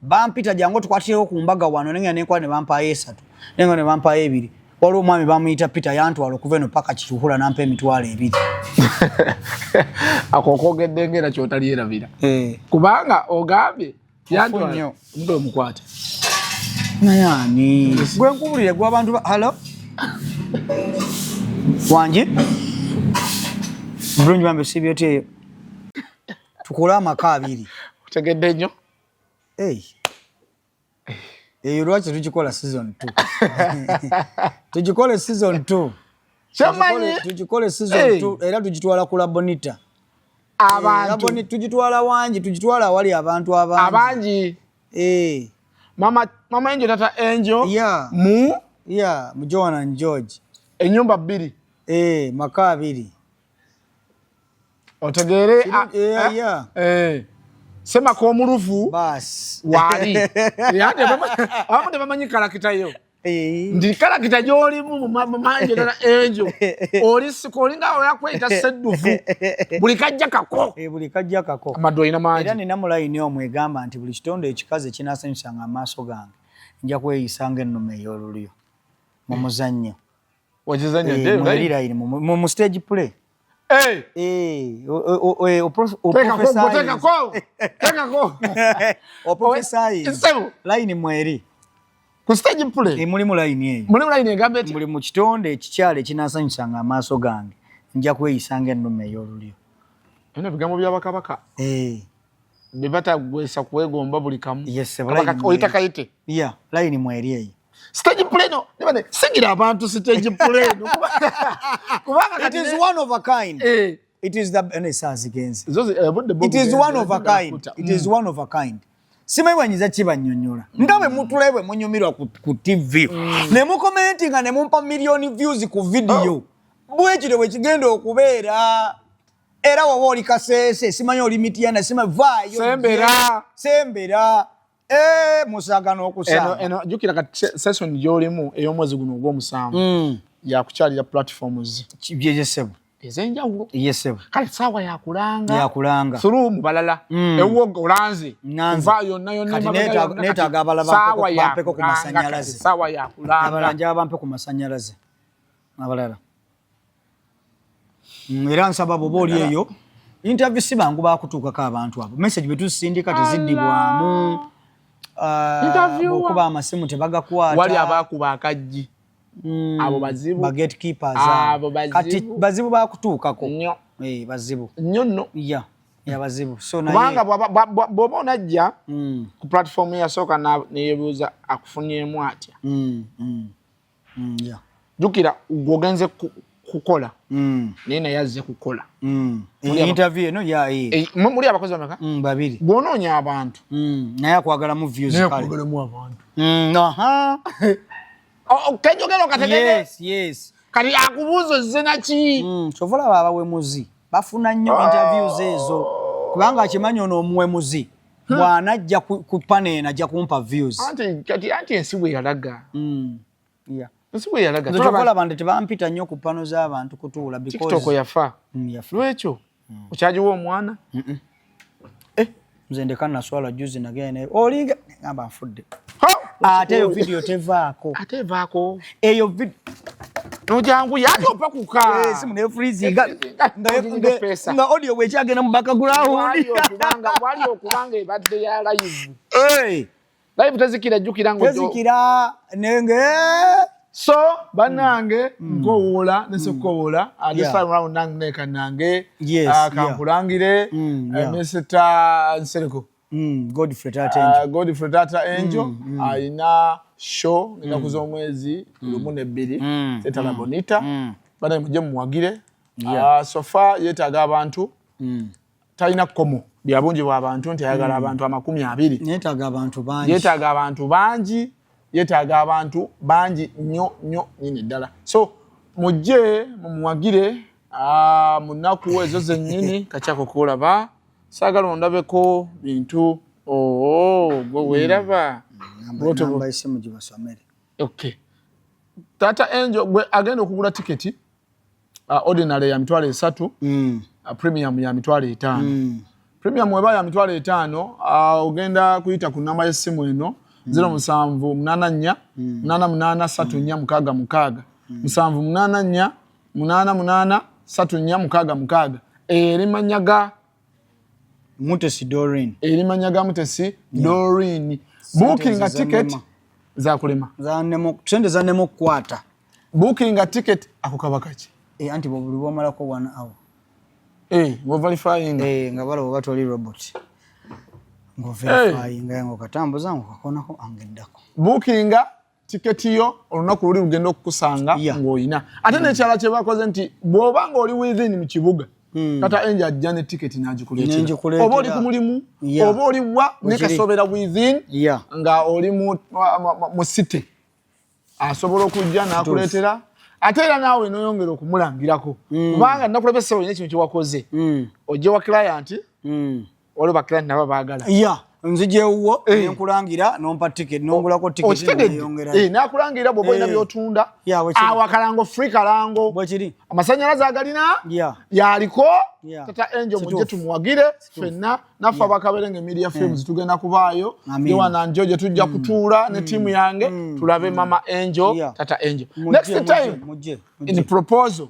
Speaker 1: bampita, jangu tukwatirewo ku mbaga wano. Nengenda nenkola, ne bampayo esatu, nenga ne bampayo ebiri. Waliwo omwami bamuyita Peter, yantwala okuva eno paka Kiruhura, nampa 20,000.
Speaker 2: Ako okwogedde ngaera kyotalyerabira, kubanga ogambye yantwala.
Speaker 1: Nnyo.
Speaker 2: Omuntu omukwate.
Speaker 1: Naye ani gwe nkubulire gwe abantu hello, wangi bulungi bambe, sibye otya eyo? Tukole amaka abiri.
Speaker 2: Otegedde nnyo.
Speaker 1: Hey. Eyo lwaki tugikola season 2? Tugikole season 2.
Speaker 2: Kyomanyi
Speaker 1: Tugikole season
Speaker 2: Hey.
Speaker 1: 2, era tugitwala ku Labonita.
Speaker 2: Abantu
Speaker 1: Labonita tugitwala wangi, tugitwala awali abantu abangi.
Speaker 2: Abangi. Mama, mama Angel, tata Angel. Mu
Speaker 1: Yeah, mu Joan and George.
Speaker 2: Enyumba bbiri.
Speaker 1: Maka abiri.
Speaker 2: Otegeere.
Speaker 1: Yeah.
Speaker 2: Semaka omuluvu
Speaker 1: Bas.
Speaker 2: waali. Abamu tebamanyi character yo. Nti character gy'olimu mu mama Angel, tata Angel, oli siko olinga oyakweyita sedduvu, buli kajja kako.
Speaker 1: Buli kajja kako.
Speaker 2: Amaddu olina mangi.
Speaker 1: Era nina mu layini omwo egamba nti buli kitonde ekikazi ekinaasanyusanga amaaso gange, nja kweyisa ng'ennume ey'olulyo mu muzannyo.
Speaker 2: Wakizannya?
Speaker 1: Mu eri layini mu stage play. Eh,
Speaker 2: Tekako, tekako, tekako.
Speaker 1: Oprofesayi.
Speaker 2: Ssebo.
Speaker 1: Layini mweri.
Speaker 2: Ku stage play?
Speaker 1: Mulimu layini eyo.
Speaker 2: Mulimu layini egamba eti?
Speaker 1: Buli mu kitonde ekikyala ekinaasanyusanga amaaso gange, nja kweyisa ng'ennume ey'olulyo.
Speaker 2: Eno ebigambo by'abakabaka bye batagwesa kwegomba buli kamu.
Speaker 1: Yes,
Speaker 2: Kabaka
Speaker 1: layini
Speaker 2: oyita
Speaker 1: mweri.
Speaker 2: kayite.
Speaker 1: Yeah, layini mweri eyo.
Speaker 2: Stage play no nibane sigira abantu stage play no, kubanga
Speaker 1: It
Speaker 2: kati
Speaker 1: is one of a kind. It is the ene zigenze. It is one of a kind. It is one of a kind. Simanyi bwanyiza kibannyonnyola nga bwe mutulayo, bwe munyumirwa ku TV ne mucommentinga ne mumpa million views ku video. Bwekityo bwe kigenda okubeera. Era woba oli Kaseese, simanyi oli Mityana, simanyi, vaayo.
Speaker 2: Sembera.
Speaker 1: Sembera. Eh, musaaga n'okusaaga.
Speaker 2: Eno jjukira kati session gy'olimu ey'omwezi guno ogw'omusanvu yakukyalira platforms
Speaker 1: Byeyesebo.
Speaker 2: ez'enjawulo.
Speaker 1: Yesebo.
Speaker 2: Kale saawa yakulanga.
Speaker 1: Yakulanga.
Speaker 2: Through mu balala. Ewuwo olanze.
Speaker 1: Nanze.
Speaker 2: Kuva yonna yonna.
Speaker 1: Kati
Speaker 2: emabega yonna,
Speaker 1: neetaaga abalala
Speaker 2: saawa
Speaker 1: bampeko ku
Speaker 2: yakulanga,
Speaker 1: masannyalaze.
Speaker 2: kati saawa yakulanga.
Speaker 1: Abalala njaba bampe ku masannyalaze abalala. Era nsaba bwoba oli eyo, interview si bangu bakutuukako. Abantu abo message bwe tuzisindika teziddibwamu. Ah,
Speaker 2: Interviewer.
Speaker 1: bw'okuba amasimu tebagakwata.
Speaker 2: Wali abakuba akaggi. Abo bazibu.
Speaker 1: Ba gatekeepers.
Speaker 2: Abo bazibu.
Speaker 1: Kati bazibu bakutuukako.
Speaker 2: Nnyo.
Speaker 1: Eh, bazibu.
Speaker 2: Nnyo nno.
Speaker 1: Ya, bazibu. So naye
Speaker 2: Kubanga bw'oba onajja ku platform yasooka neyebuuza akufunyemu atya. Jjukira gwogenze kukola, naye azze kukola.
Speaker 1: Interview eno ya eh.
Speaker 2: Eh, muli abakozi bameka?
Speaker 1: Babiri.
Speaker 2: Bw'onoonya abantu,
Speaker 1: Naye akwagalamu views
Speaker 2: naye
Speaker 1: kale.
Speaker 2: akwagalamu abantu.
Speaker 1: Aha.
Speaker 2: Oh, kenjogera okategede.
Speaker 1: Yes.
Speaker 2: Kati akubuuza ozze naki.
Speaker 1: Kyova olaba abawemuzi bafuna nnyo interviews ezo, kubanga akimanyi ono omuwemuzi bw'anajja ku panel eno ajja kumpa views.
Speaker 2: Anti kati anti ensi bwe yalaga. Ensi bwe yalaga.
Speaker 1: Nze kyova olaba nti tebampita nnyo ku panel z'abantu kutuula because
Speaker 2: TikTok yafa.
Speaker 1: Yafa.
Speaker 2: Lwekyo okyagiwa omwana.
Speaker 1: Eh, nze ndeka naswala juzi nagenda naye olinga ngamba nfudde.
Speaker 2: Ha!
Speaker 1: Ate eyo video tevaako.
Speaker 2: Ate evaako.
Speaker 1: Eyo
Speaker 2: Nojanguya ate opakuka.
Speaker 1: Esimu ne freezinga
Speaker 2: Oginyige pesa.
Speaker 1: nga audio bwekyagenda mu background.
Speaker 2: Wali okubanga ebadde ya live.
Speaker 1: Hey,
Speaker 2: Live tezikira, jjukira ngo
Speaker 1: tezikira nenge.
Speaker 2: So bannange, nkowoola nesekukowoola this time round nange neka nange. Kankulangire Mr Nsereko.
Speaker 1: Godfrey Tata Angel.
Speaker 2: Godfrey Tata Angel ayina show ennaku z'omwezi 12, Theatre La Bonita. Banaye mujje mumuwagire. So far yeetaaga abantu. Talina kkomo lya bungi bw'abantu nti ayagala abantu 20.
Speaker 1: Neetaaga abantu bangi.
Speaker 2: Yeetaaga abantu bangi, yeetaaga abantu bangi nnyo nnyo nnyini ddala. So mujje mumuwagire mu nnaku ezo zennyini. Kakyako koolaba, saagala ondabeko bintu. Oo, gwe weeraba.
Speaker 1: Namba y'essimu gibasomere.
Speaker 2: Okay, Tata Angel gwe agenda okugula tiketi, ordinary ya 30,000, premium ya 50,000. Premium weba ya 50,000, ogenda kuyita ku namba y'essimu eno: 0784 883466, 784 883466. Eri mannya ga
Speaker 1: Mutesi Doreen.
Speaker 2: Eri mannya ga Mutesi Doreen. Bookinga ticket zakulema.
Speaker 1: Zanemo sente zanemo okukwata.
Speaker 2: Bookinga ticket ako kaba kaki?
Speaker 1: Eh, anti buli bwomalako one hour.
Speaker 2: Eh, ngo verifying.
Speaker 1: Eh, nga balaba oba toli robot. Ngo verifying nga okatambuza ngo kakonako angeddako.
Speaker 2: Bookinga tiketi yo, olunaku luli lugenda okukusanga ng'olina. Ate n'ekyala kye bakoze nti bw'oba ng'oli within mu kibuga, Tata Angel ajja ne tiketi n'agikuleetera.
Speaker 1: N'engikuleetera.
Speaker 2: Oba oli ku mulimu, oba oli wa, ne
Speaker 1: Bwekiri.
Speaker 2: kasobera within nga oli mu city, asobola okujja n'akuleetera. Ate era naawe n'oyongera okumulangirako, kubanga nakulabye ssebo olina ekintu kyewakoze. Ojje wa client, waliwo ba client nabo baagala.
Speaker 1: Yeah, nzija ewuwo nenkulangira nompa ticket, nongulako ticket.
Speaker 2: Okitegedde?
Speaker 1: Neyongerayo.
Speaker 2: Eh, n'akulangira bw'oba olina by'otunda.
Speaker 1: Yeah, bwekiri.
Speaker 2: Awo akalango free kalango.
Speaker 1: Bwekiri.
Speaker 2: Amasannyalaze agalina yaliko. Tata Angel mujje tumuwagire ffenna naffe abakaberenge Media Films tugenda kubaayo.
Speaker 1: Amin.
Speaker 2: Joana Njoje tujja kutuula ne tiimu yange tulabe Mama Angel, Tata Angel.
Speaker 1: Mujje,
Speaker 2: Next
Speaker 1: mujje,
Speaker 2: time
Speaker 1: mujje,
Speaker 2: in proposal,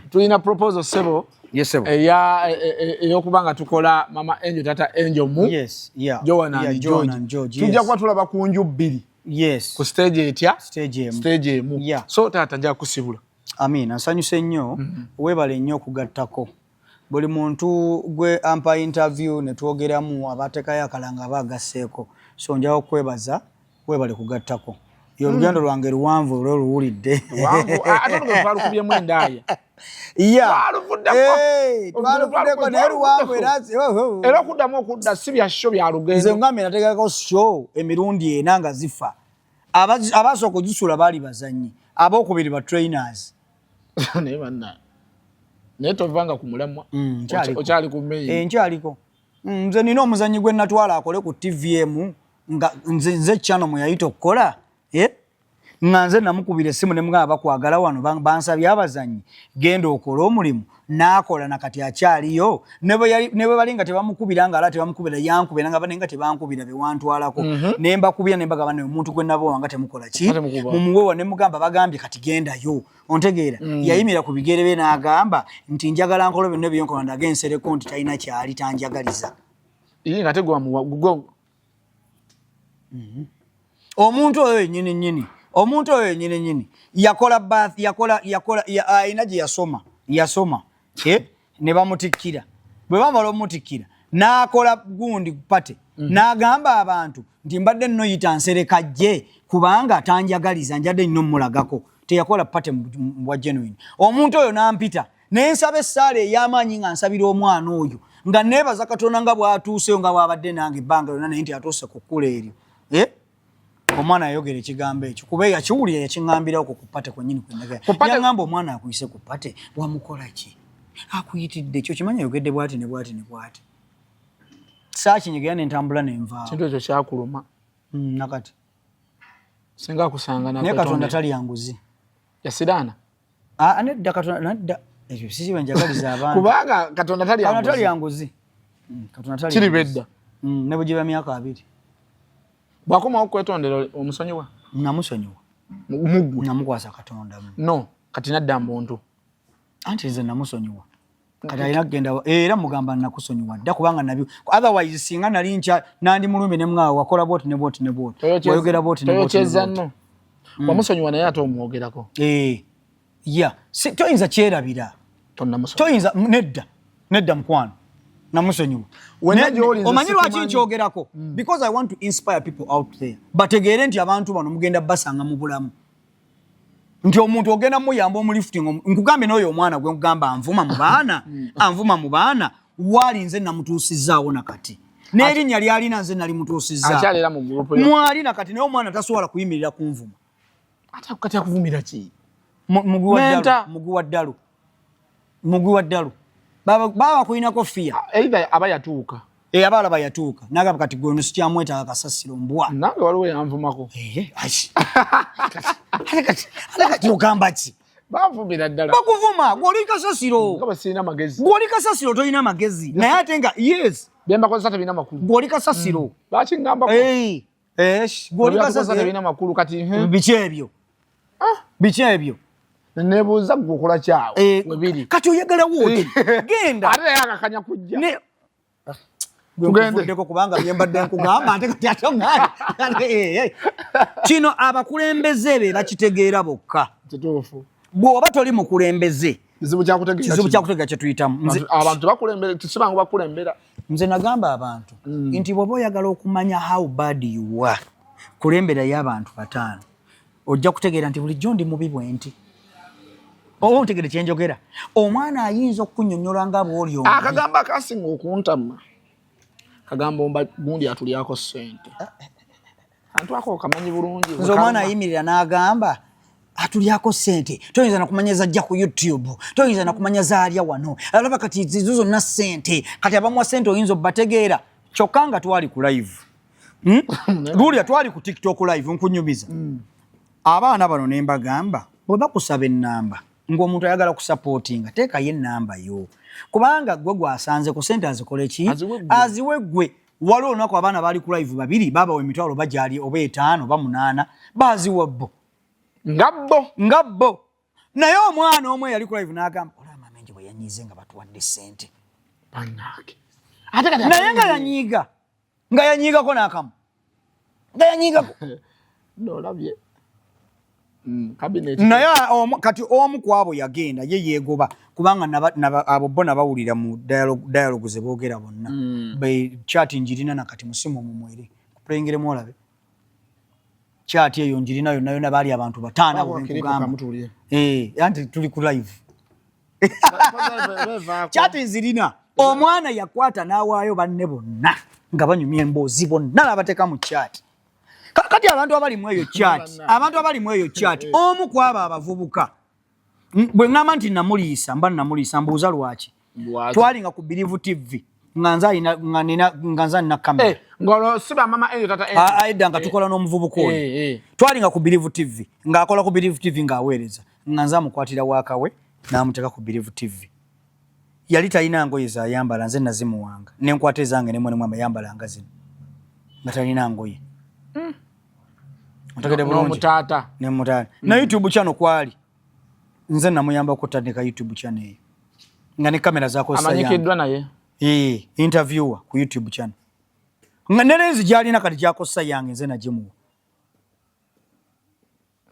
Speaker 2: tulina proposal sebo
Speaker 1: Yes, sebo.
Speaker 2: Ey'okuba nga tukola Mama Angel, Tata Angel mu Joana and
Speaker 1: Joan
Speaker 2: George.
Speaker 1: and George.
Speaker 2: Tujja kuba tulaba ku nju bbiri ku stage etya?
Speaker 1: Stage emu.
Speaker 2: Stage emu. So taata nja kusibula.
Speaker 1: Amina, nsanyuse nnyo. Weebale nnyo okugattako. Buli muntu gwe ampa interview ne twogeramu abateekayo akalanga aba agasseeko. So njawo okwebaza, weebale kugattako. Ye olugendo lwange luwanvu olwoluwulidde.
Speaker 2: Wanvu ate olwo twalukubyemu endaaya.
Speaker 1: Twaluvuddeko naye luwanvu era oh, oh.
Speaker 2: Era okuddamu okudda si bya show, bya lugendo.
Speaker 1: Nze ngambye nategekako show emirundi ena nga zifa. Abasooka ogisula baali bazanyi, abokubiri ba trainers.
Speaker 2: Naye banna, naye tovanga ku mulamwa. Okyali ku main.
Speaker 1: Eh, nkyaliko. Nze nina omuzanyi gwe natwala akole ku TVM nga nze channel mwe yayita okukola, eh? Nga nze namukubira essimu ne mugamba, "Bakwagala wano, bansabye abazanyi, genda okole omulimu." N'akola, nakati akyaliyo. Ne bwe bali nga tebamukubira, nga ala tebamukubira, yankubira nga bane nga tebankubira bewantwalako. Ne mbakubira ne mbagamba, "Naye omuntu gwe nabowa nga temukola ki?" "Mumuwewa." Ne mugamba, "Bagambye kati gendayo." Ontegeera? Yayimira ku bigere bye n'agamba nti, "Njagala nkolo byonna byonkola ndaga ensereko nti talina kyali tanjagaliza."
Speaker 2: Iye nga tegwa gwa.
Speaker 1: Omuntu oyo yennyini nnyini, omuntu oyo yennyini nnyini yakola bath, yakola alina gye yasoma, eh? Ne bamutikkira. Bwe bamala omutikkira, n'akola gundi party, n'agamba abantu nti, "Mbadde nno yita nsereka jje kubanga tanjagaliza, njadde nno mmulagako." Teyakola party bwa genuine. Omuntu oyo n'ampita nensaba essaala ey'amaanyi nga nsabira omwana oyo, nga neebaza Katonda nga bw'atuuseyo, nga bw'abadde nange ebbanga lyonna, naye nti atuuse ku kkula eryo. Eh? Omwana yayogera ekigambo ekyo kuba yakiwulira, yakiŋŋambirawo ku party kwennyini kwendaga. Yaŋŋamba, "Omwana akuyise ku party, wamukola ki? Akuyitidde ekyo kimanyi ayogedde bwati ne bwati ne bwati." Saakinyegera, nentambula nenvaawo.
Speaker 2: Kintu ekyo kyakuluma?
Speaker 1: Nakati.
Speaker 2: Singa akusanga.
Speaker 1: Naye Katonda talya nguzi.
Speaker 2: Yasiraana.
Speaker 1: Ah, nedda, Katonda nedda, ekyo sisi bwenjagaliza abantu.
Speaker 2: Kubanga Katonda talya
Speaker 1: Katonda
Speaker 2: nguzi.
Speaker 1: Talya nguzi. Katonda talya
Speaker 2: Kiri
Speaker 1: nguzi.
Speaker 2: bedda.
Speaker 1: Ne bwe giba myaka 20.
Speaker 2: Bwakomawo okwetondera, omusonyiwa?
Speaker 1: Namusonyiwa.
Speaker 2: Muggwe.
Speaker 1: Namukwasa Katonda.
Speaker 2: No kati nadda mbuntu.
Speaker 1: Anti nze namusonyiwa, kati alina kugenda era mugamba nakusonyiwa dda, kubanga nabi otherwise singa nali nkya nandi mulumbe ne mwawe, wakola bwoti ne bwoti ne bwoti, wayogera bwoti ne bwoti ne
Speaker 2: Toyokyeza.
Speaker 1: bwoti.
Speaker 2: No wamusonyiwa, naye ate omwogerako.
Speaker 1: Eh, ya si, toyinza kyerabira.
Speaker 2: Tonnamusonyiwa.
Speaker 1: Toyinza, nedda, nedda mukwano, namusonyiwa.
Speaker 2: Wenna gy'oli nze
Speaker 1: Omanyi lwaki
Speaker 2: sikumanyi.
Speaker 1: nkyogerako? Because I want to inspire people out there, bategeere nti abantu bano mugenda basanga mu bulamu, nti omuntu ogenda muyamba omulifting. Nkugambye n'oyo omwana gwe nkugamba anvuma mu baana, anvuma mu baana waali, nze namutuusizaawo nakati n'erinnya lyalina nze nali mutuusizaawo.
Speaker 2: Akyalera mu group yo?
Speaker 1: Mwali nakati, naye omwana tasobola kuyimirira kunvuma.
Speaker 2: Ate kati akuvumira ki?
Speaker 1: Mugwi wa
Speaker 2: Menta.
Speaker 1: ddalu, mugwi wa ddalu, mugwi wa ddalu. Baba bakulinako fiya.
Speaker 2: Either aba yatuuka.
Speaker 1: Aba alaba yatuuka nagamba, "Kati gwe ono sikyamwetaaga, kasasiro, mbwa."
Speaker 2: Nange waliwo yanvumako.
Speaker 1: Ehe, ai. Ate kati ogamba ki?
Speaker 2: Banvumira ddala.
Speaker 1: Bakuvuma gwoli kasasiro.
Speaker 2: Nga bwe sirina magezi.
Speaker 1: Gwoli kasasiro, tolina magezi, naye ate nga yes.
Speaker 2: Byembakozesa tebirina makulu.
Speaker 1: Gwoli kasasiro.
Speaker 2: Bakiŋŋambako.
Speaker 1: Ei, esh, gwoli
Speaker 2: Byatukozesa
Speaker 1: kasasiro.
Speaker 2: tebirina makulu kati.
Speaker 1: Biki ebyo? Biki ebyo?
Speaker 2: Nebuuza gwe okola kyawo
Speaker 1: Eh,
Speaker 2: webiri.
Speaker 1: Kati oyagalawo oti genda.
Speaker 2: Ate naye akakanya kujja. Tugende.
Speaker 1: Nkuvuddeko kubanga byembadde nkugamba ate kati ate oŋŋaane. Kino abakulembeze be bakitegeera bokka.
Speaker 2: Kituufu.
Speaker 1: Bw'oba toli mukulembeze,
Speaker 2: Kizibu kyakutegeera.
Speaker 1: Kizibu
Speaker 2: Kino.
Speaker 1: kyakutegeera kyetuyitamu.
Speaker 2: Abantu bakulembera, tisibangu bakulembera.
Speaker 1: Nze nagamba abantu nti bw'oba oyagala okumanya how bad you are, kulemberayo abantu bataano, ojja kutegeera nti bulijjo ndi mubi bwe nti. Oba ontegere kyenjogera, omwana ayinza okukunyonnyola nga bw'oli omubi.
Speaker 2: Akagambo akasinga okuntama kagambo mba gundi atulyako ssente. Antu ako kamanyi bulungi.
Speaker 1: Nze omwana ayimirira n'agamba atulyako ssente, toyinza nakumanya zajja ku YouTube, toyinza nakumanya zaalya wano, alaba kati zizo zonna ssente, kati abamuwa ssente oyinza obbategeera. Kyokka nga twali ku live, Lulya twali ku TikTok live, nkunyumiza abaana bano ne mbagamba, bwe bakusaba ennamba ng'omuntu ayagala kusupportinga, teekayo ennamba yo, kubanga gwe gwasanze ku ssente azikole ki?
Speaker 2: Aziwe ggwe.
Speaker 1: Aziwe ggwe. Waliwo olunaku abaana baali ku live babiri, babawa emitwalo bagyali oba etaano oba munaana, baziwa bo.
Speaker 2: Nga bo.
Speaker 1: Nga bo. Naye omwana omu eyali ku live n'agamba, "Olaba mama nje bwe yanyiize nga batuwadde ssente."
Speaker 2: Bannange, ate kati
Speaker 1: Naye nga yanyiiga, nga yanyiigako n'akamu, nga yanyiigako.
Speaker 2: Nolabye cabinet.
Speaker 1: Naye kati omu ku abo yagenda ye yeegoba, kubanga abo bo nabawulira mu dialogue ze boogera bonna. Be chat njirina nakati musimu omwo mweri kupulengiremu, olabe chat eyo njirina yonna yonna, baali abantu bataano abo
Speaker 2: Bawa
Speaker 1: benkugamba.
Speaker 2: Kamutuulire.
Speaker 1: Eh, anti tuli ku live. Chat nzirina. Omwana yakwata n'awaayo banne bonna nga banyumya emboozi, bonna n'abateeka mu chat. Kakati abantu abali mu eyo chat, abantu abali mu eyo chat, omu ku abo abavubuka, bwe ŋŋamba nti namuliisa, mba namuliisa. Mbuuza lwaki? Twalinga ku Believe TV, nga nze alina, nga nze alina kamera.
Speaker 2: Eh, ng'olwo si ba Mama Angel, Tata Angel.
Speaker 1: Ah, edda nga tukola n'omuvubuka oyo. Twalinga ku Believe TV, ng'akola ku Believe TV, ng'aweereza, nga nze amukwatira waakawe n'amuteeka ku Believe TV. Yali talina ngoye zayambala, nze nazimuwanga, nenkwata ezange nemwe yambalanga zino, nga talina ngoye. Otegedde bulungi?
Speaker 2: N'omutaata.
Speaker 1: Nemutaata na YouTube channel kwali nze namuyamba okutandika YouTube channel eyo, nga ne kamera zakozesa yange.
Speaker 2: Amanyikiddwa naye.
Speaker 1: Eh, interviewer ku YouTube channel, nga ne lens gyalina kati gyakozesa yange, nze nagimuwa.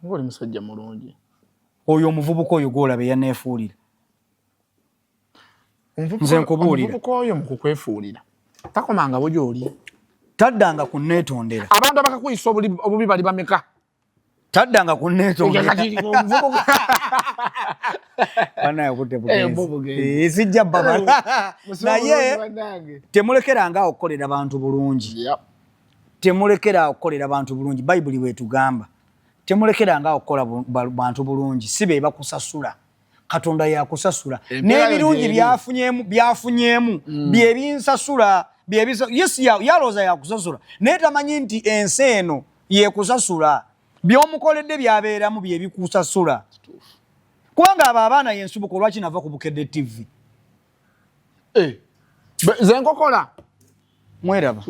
Speaker 2: Ng'oli musajja mulungi.
Speaker 1: Oyo omuvubuka oyo gwolaba eyaneefuulira. Nze nkubuulira.
Speaker 2: Omuvubuka oyo mu kukwefuulira takomanga bugyoli.
Speaker 1: Taddanga kunneetondera.
Speaker 2: Abantu abakakuyisa obubi bali bameka?
Speaker 1: Taddanga kunneetondera.
Speaker 2: Kati omuvubuka
Speaker 1: Banaye, obudde
Speaker 2: Eh,
Speaker 1: bugenze.
Speaker 2: bwo bugenze.
Speaker 1: Eh, sijja babala.
Speaker 2: Musibe
Speaker 1: Naye
Speaker 2: bulungi, bannange.
Speaker 1: temulekeranga awo okukolera bantu bulungi. Temulekeraawo okukolera bantu bulungi. Bayibuli bwetugamba, temulekeranga awo okukola bantu bulungi. Si be bakusasula, Katonda yakusasula.
Speaker 2: Empeera yo
Speaker 1: N'ebirungi
Speaker 2: gyeri.
Speaker 1: byafunyeemu byebinsasula. Yes, yalowooza yakusasula, naye tamanyi nti ensi eno yekusasula. Byomukoledde byabeeramu byebikusasula, kubanga abo abaana yensubuka. Olwaki nava ku Bukedde TV?
Speaker 2: Eh, ze nkokola.
Speaker 1: Mweraba.